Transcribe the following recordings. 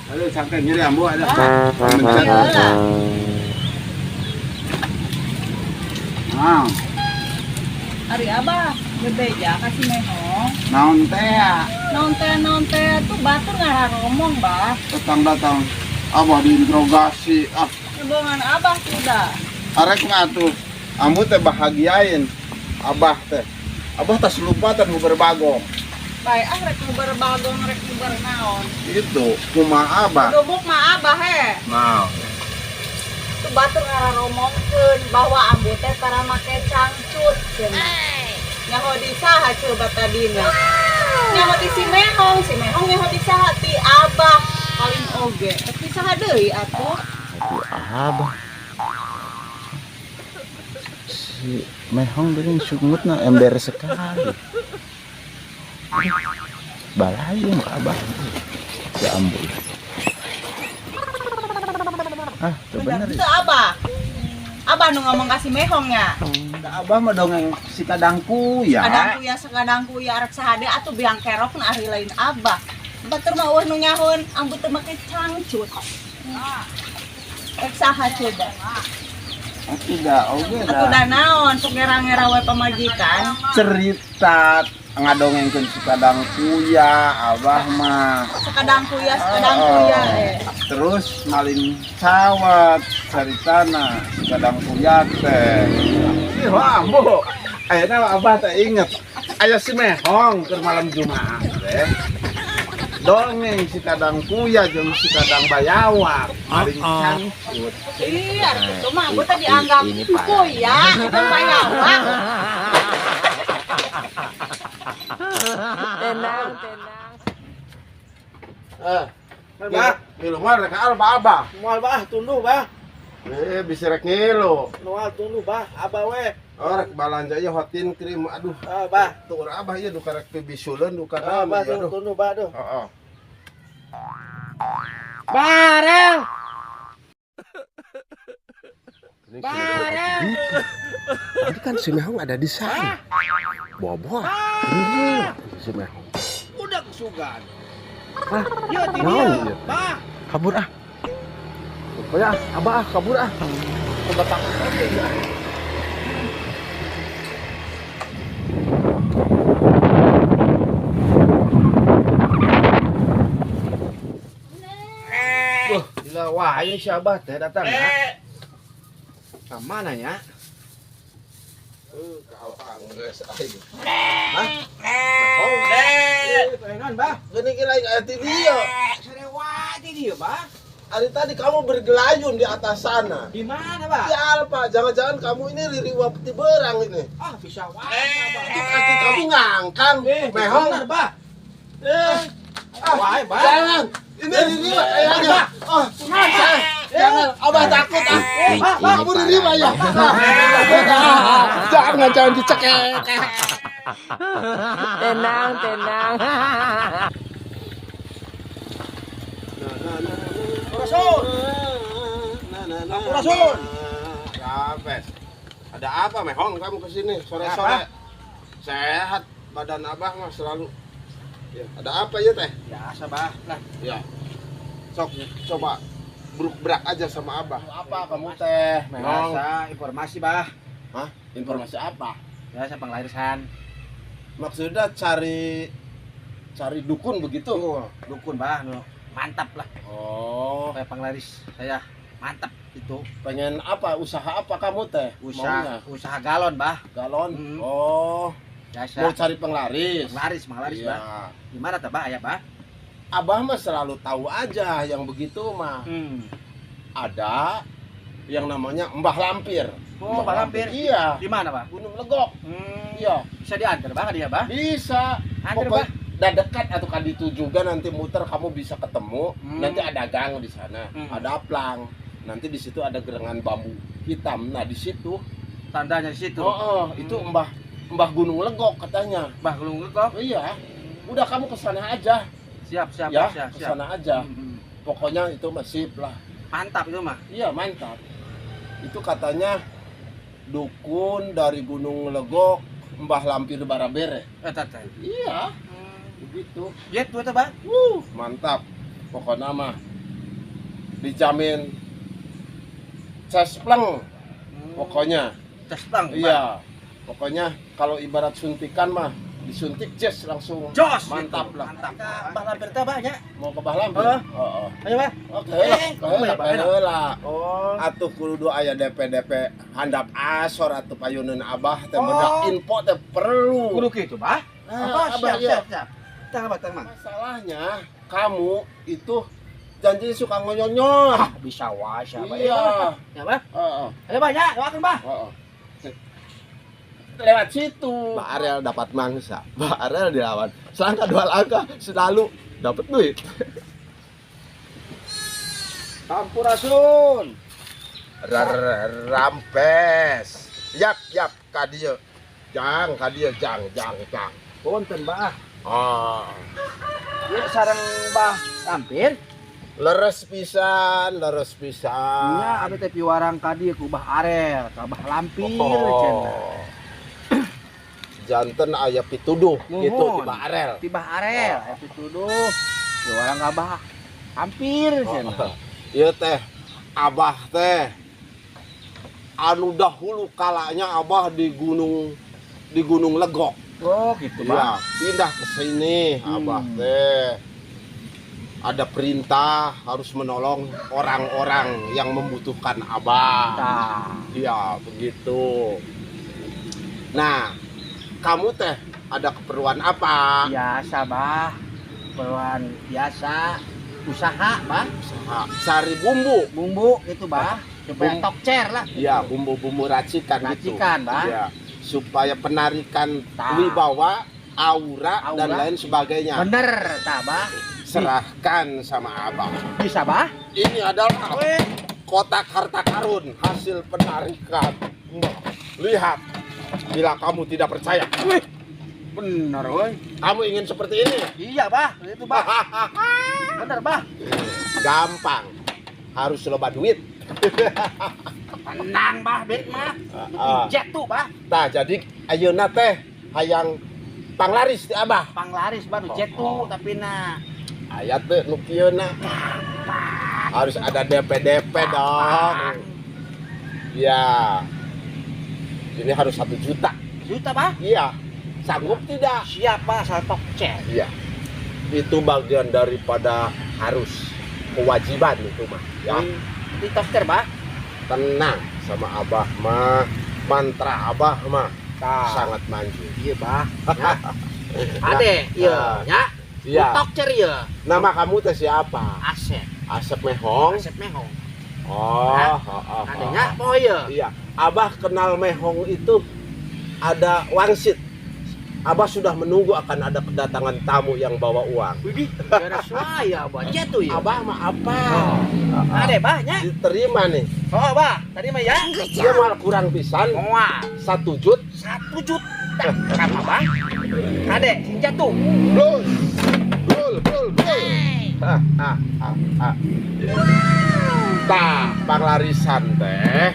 Aduh, sampai nyeri ambu ada. Mencet. Iyalah. Nah, Ari Abah bebeja ka si Mehong. Naon teh ya? Naon teh, naon teh tuh batur ngararomong, Bah. Datang-datang Abah diinterogasi. Ah, Hubungan Abah sudah. Arek mah atuh. Ambu teh bahagiain. Abah teh. Abah tas lupa teh nguber bagong. Baik ah, rek nguber bagong, rek nguber naon. Itu kumaha Abah? Dubuk mah Abah he. Nah, Tuh batur ngararomongkeun bahwa ambu teh tara make cangcut cenah. Nyaho di saha coba tadina? Nyaho di si Mehong, si Mehong nyaho di saha? Ti Abah paling oge. Tapi saha deui atuh? Abah. Si Mehong deui sungutna ember sekali. Balayu ka Abah. Si ambu. Ah, itu bener. Itu Abah. Abah nu ngomong ka si Mehong nya. Da Abah mah dongeng si kadangku ya. Kadang kuya sekadang kuya rek saha deui atuh, biang kerok na ari lain Abah. Batur mah euweuh nu nyahoeun ambu teu make cangcut. Rek saha coba? Tidak, oke Atuh dah. Da naon sok ngera-ngera we pamajikan. Cerita ngadongengkeun si kadang kuya Abah mah. Sekadang kuya, sekadang kuya eh. Terus maling cawat caritana si kadang kuya teh. Ih, wah, ambu. Ayeuna Abah teh inget. Aya si Mehong keur malam Jumat teh. Dongeng si kadang kuya jeung si kadang bayawak maling cangcut. Iya, itu mah ambu teh dianggap kuya, itu bayawak. Tenang, tenang. Eh, Bah, ngilu mah rek Abah, Abah. Moal, Bah, tunduh, Bah. Eh, bisa rek ngilu. Moal tunduh, Bah, Abah we. Oh, rek balanja ieu hotin krim. Aduh. Ah, Bah. Tuh Abah ieu duka rek pibisuleun duka Ah, naon Bah, ieu, tunduh, aduh. tunduh, Bah, aduh. Heeh. Barel. Barel. Tadi kan si Mehong ada di sana. Bawa-bawa. Ini si Mehong. Udah kesugan. Ah, Yo, ti naon dia. ieu? Bah. Kabur ah. Pokoknya ah, Abah ah, kabur ah. Coba takut aja ya. Wah, gila, wah, ini si Abah teh datang ya. Ke mana ya? Geus aing. Hah? Oh, Pengen, Bah. gini kira aya ti dieu. Serewati dia, Bah. Ari tadi kamu bergelayun di atas sana. Di mana, Bah? Di Alfa, jangan-jangan kamu ini ririwa peti berang ini. Ah, bisa wae, Abah. Itu kaki kamu ngangkang, Mehong. Bener, Bah. Eh, ah, Wae, Bah. jangan. Ini ririwa kayaknya. Oh, jangan. Jangan, Abah takut ah. Bah, Bah. Kamu ririwa ya. Ah, jangan, jangan dicekek. Tenang, tenang. Rasul. Rasul. Capes. Ada apa, Mehong, kamu kesini sore-sore? Sehat badan Abah mah selalu. Ya, ada apa ya teh? Biasa, Bah. Lah, Ya. Sok coba bruk-brak aja sama Abah. Apa kamu teh, Mehong? Biasa informasi, Bah. Hah? Informasi apa? Biasa penglarisan. Maksudnya cari cari dukun begitu? Tuh, dukun, Bah. Nu mantap lah. Oh, Kayak penglaris saya mantap itu. Pengen apa? Usaha apa kamu teh? Usaha Maunya? Usaha galon, Bah. Galon. Hmm. Oh, Biasa. mau cari penglaris. Penglaris, penglaris, Iya. Bah. Gimana tuh, Bah? Ya, Bah. Abah mah selalu tahu aja yang begitu mah. Ada yang namanya Mbah Lampir. Oh, Mbah Lampir. Iya. Di mana, Bah? Gunung Legok. Iya. Bisa diantar, Bah, ke dia, Bah? Bisa. Antar, Pokoknya Bah. dah dekat atau kan itu juga nanti muter kamu bisa ketemu. Nanti ada gang di sana, ada plang. Nanti di situ ada gerengan bambu hitam. Nah, di situ Tandanya di situ. Oh, itu Mbah Mbah Gunung Legok katanya. Mbah Gunung Legok. Iya. Udah kamu ke sana aja. Siap, siap, Ya, siap, ke siap. sana aja. Pokoknya itu masih lah. Mantap itu mah. Iya, mantap. Itu katanya dukun dari Gunung Legok, Mbah Lampir Barabere. Eh, tete. Iya, begitu. Gitu tuh, Bah. Mantap. Pokoknya mah Dijamin cespleng pokoknya. Cespleng. Iya. Pokoknya kalau ibarat suntikan mah disuntik ces langsung. Jos mantap gitu. Lah. Mantap. Bah Lampir teh, Bah, nya. Mau ke Bah Lampir? Heeh. Oh, oh. Ayo, Bah. Oke, Eh, lah, eh, heula. Oh. Atuh kudu aya DP-DP handap asor atuh payuneun Abah teh Oh. bedak info teh perlu. Kudu kitu, Bah. Nah, Apa? Abah, Siap, iya. siap, siap. Tang, Abah, tang, Mang. Masalahnya kamu itu janji suka ngonyonyor. Ah, bisa wae siapa. Iya. Ya, Bah. Heeh. Ayo, Bah, ya, doakeun, Bah. Heeh. Lewat situ. Pak Ariel dapat mangsa. Pak Ariel dilawan. Selangkah dua langkah selalu dapat duit. Sampurasun. Rampes. Yap yap kadieu. Jang kadieu jang jang jang. Punten, Bah. Ah. Ieu sareng Bah Lampir. Leres pisan, leres pisan. Nya abdi teh piwarang ka dieu ku Bah Arel, ka Bah Lampir cenah. Oh. Janten aya pituduh gitu Nuhun. di Bah Arel. Ti Bah Arel, aya pituduh. Piwarang ka Bah Lampir cenah. Oh. Ieu teh Abah teh anu dahulu kalanya Abah di Gunung Legok. Oh, gitu, Iya, Bah. pindah ke sini Abah teh. Ada perintah harus menolong orang-orang yang membutuhkan Abah. Tah. Iya, begitu. Nah, kamu teh ada keperluan apa? Biasa, Bah. Keperluan biasa, usaha, Bah. Usaha. Sari bumbu. Bumbu gitu, Bah. Supaya tokcer lah. Iya, bumbu-bumbu racikan gitu. Racikan, Bah. Iya, supaya penarikan Tah. wibawa, aura, dan Aura. lain sebagainya. Bener, tah, Bah. Serahkan sama Abah. Bisa, Bah? Ini adalah kotak harta karun hasil penarikan. Lihat, bila kamu tidak percaya, Wih. Bener, woi. Kamu ingin seperti ini? Iya, Bah. Itu, Bah. Bener, Bah. Gampang, harus loba duit. Tenang, Bah, duit mah. Ah. Jatuh, Bah. Nah, jadi ayeuna teh hayang panglaris ti Abah. Panglaris, Bah, nu jatuh tapi nah. Aya teu nu kieu na? Harus ada DP DP dong. Ya. Ini harus 1 juta. Juta, Bah. Iya. Sanggup tidak? Siapa asal tokcer. Iya. Itu bagian daripada harus kewajiban itu mah. Ya. Di tokcer, Bah. Tenang sama Abah mah. Mantra Abah mah Tah. sangat manjur. Iya, Bah. Ya. Ade, iya, Nah. ya. Iya. Tokcer iya. Nama kamu teh siapa? Asep. Asep Mehong. Asep Mehong. Oh, Nah, oh, oh, Adenya oh. po iya. Iya, Abah kenal Mehong itu ada wangsit. Abah sudah menunggu akan ada kedatangan tamu yang bawa uang. Widih, gara suaya, Bah. Jatuh ya. Abah mah apa? Ade, Bah, nya. Diterima nih. Oh, Bah, tadi mah ya. Dia malah kurang pisan Moal. 1 jut. 1 juta sama, Bang. Kade, sing jatuh. Blul, blul, blul, blul. Ah, ah, ah, ah. Tah, panglarisan teh.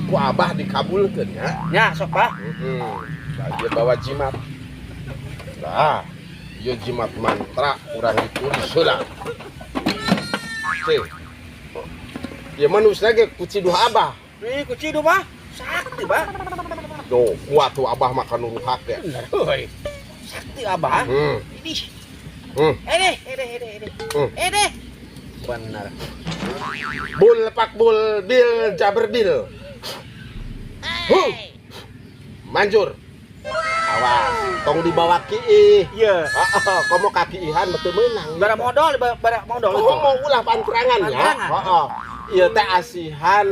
Ku Abah dikabulkeun ya. Ya, sok, Bah. Heeh. Nah, dia bawa jimat. Nah, ieu jimat mantra kurang ditulis heula. Cih. Ieu mah nu ge ku ciduh Abah. Wih, kuci du, Bah. Sakti, Bah. Tuh, kuat tuh Abah makan nu ruhak ya. Bener, euy. Sakti, Abah. Ini. Ede, ede, ede, ede. Ede. Bener. Bul pak bul bil jaberbil. Huh. Manjur. Awas, tong dibawa kiih. Iya. Heeh, komo kakiihan betul menang. Bara modal, bara modal Oh, mau ulah pantrangan ya. Pantrangan. Heeh. Ieu teh asihan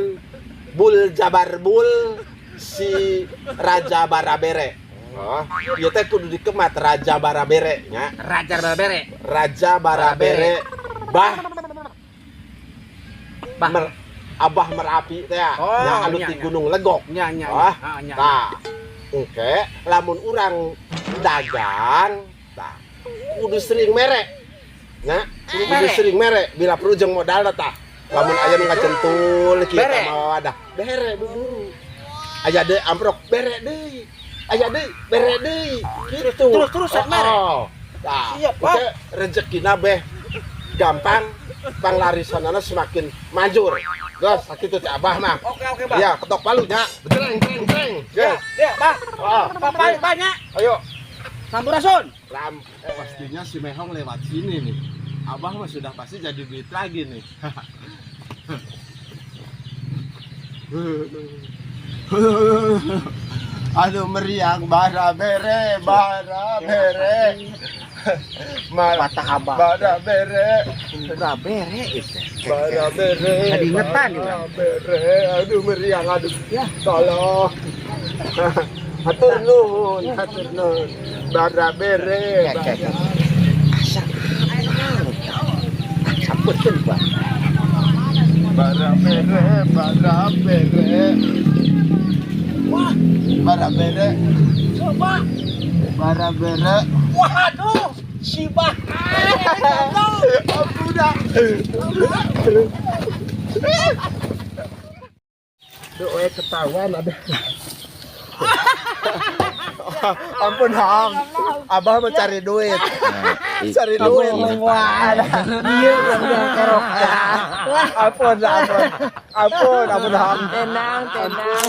bul jabar bul si Raja Barabere. Oh, ieu teh kudu dikemat Raja Barabere nya. Raja Barabere. Raja Barabere Bah Bah. Abah Merapi teh ya. Oh, Nya anu nya, ti nya. Gunung Legok. Nya, nya, Wah, nya. Ah, nya. Nah, engke lamun urang dagang, tah kudu sering mere. Nya, kudu Mere. sering mere bila perlu jeung modal tah. Lamun aya nu ngacentul kieu Bere. tah wadah, bere buburu. Aya deui amprok, bere deui. Aya deui, bere deui. Gitu. Terus-terusan mere. Oh, Tah, Siap, Pak. engke rezekina beh Gampang panglarisanana semakin manjur. Gas, sakitu ti Abah mah. Oke, Bah. Ya, ketok palunya. Jreng jreng jreng. Ya, Ya. ya, Bah. Ah, Bapak banyak. ayo. Sampurasun. Ram. Pastinya si Mehong lewat sini nih. Abah mah sudah pasti jadi duit lagi nih. Aduh, meriang bara bere bara bere. Mal Patah Abah. Bara bere Udah bere itu. bara bere. Tadi ingetan bara bere. Aduh, meriang, aduh. Ya. Tolong. Hatur nuhun, hatur nuhun. Bara bere. Ya, ya, ya. Asa. Ah, sampurkeun, Bah. Bara bere, bara bere. Wah, Bara bere, coba. Bara bere. Waduh, si Bah. Ampun. Duh, ketahuan ada. Ampun, Hang. Abah mau cari duit. Cari duit. Wah, iya udah kerok. Ampun, ampun. Ampun, ampun, Hang. Tenang, tenang.